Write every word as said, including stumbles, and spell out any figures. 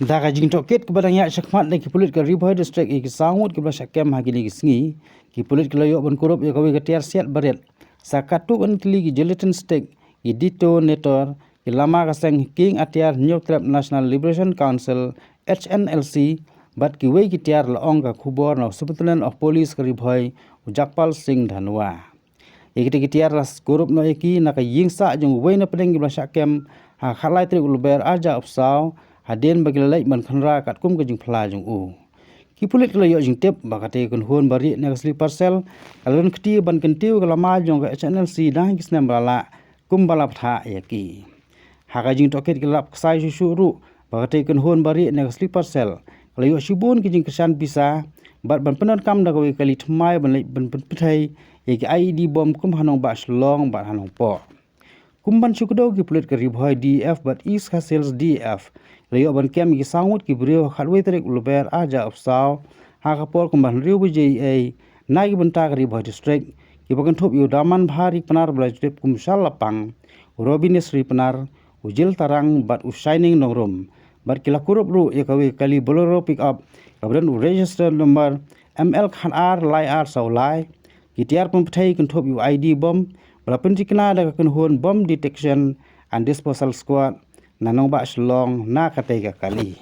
Da ka jingtohkit kaba dang ïaid shakhmat na ki pulit ka Ri Bhoi District ïa ki saw ngut kiba la shah kem ha kine ki sngi, ki pulit ki la ïoh ban kurup ïa kawei ka tiar siat barit, sa katto katne tylli ki gelatin stick, ki detonator, ki lama ka seng King Atiar Hynñiewtrep National Liberation Council, H N L C, bad kiwei ki tiar, la ong ka khubor na u Superintendent of Police ka Ri Bhoi, u Jagpal Singh Dhanwa. Ïa kita ki tiar la kurup noh ïa ki na ka ïing sah jong uwei na pdeng kiba la shah kem ha ka khatlai tarik u Lber arhajar arphew saw, hadien ba ki la leit ban khynra katkum ka jingphla jong u. Ki pulit ki la ïoh jingtip ba katei ka kynhun barieh na ka sleeper cell ka la don kti ban kyntiew ïa ka lama jong ka H N L C dang ha ki snem ba la lah, kumba la bthah ïa ki. Ha ka jingtohkit ki la lap ksai shuh shuh ruh ba katei ka kynhun barieh na ka sleeper cell ka la ïoh shibun ki jingkyrshan pisa bad ban pyndonkam da kawei ka kali thymmai ban leit ban pynpyrthei ïa ki I E D bom kum ha nongbah Shillong bad ha Nongpoh. Kum ban shu kdew, ki pulit ka Ri Bhoi D E F bad East Khasi Hills D E F la ïoh ban kem ïa ki saw ngut ki briew ha ka khatwei tarik u Lber arhajar arphew saw ha ka por kumba hynriew baje eiei na ki bynta ka Ri Bhoi District, kiba kynthup ïa u Daman Bhari Pnar ba la ju tip kum u Shar Lapang, u Robinesri Pnar, u Jil Tarang bad u Shining Nongrum. Bad ki la kurup ruh ïa kawei ka kali Bolero pickup kaba don u register number M L khatar lai ar saw lai, ki tiar pynpyrthei kynthup ïa u I E D bom ba la pynthikna da ka kynhun Bomb Detection and Disposal Squad na nongbah Shillong na katei ka kali.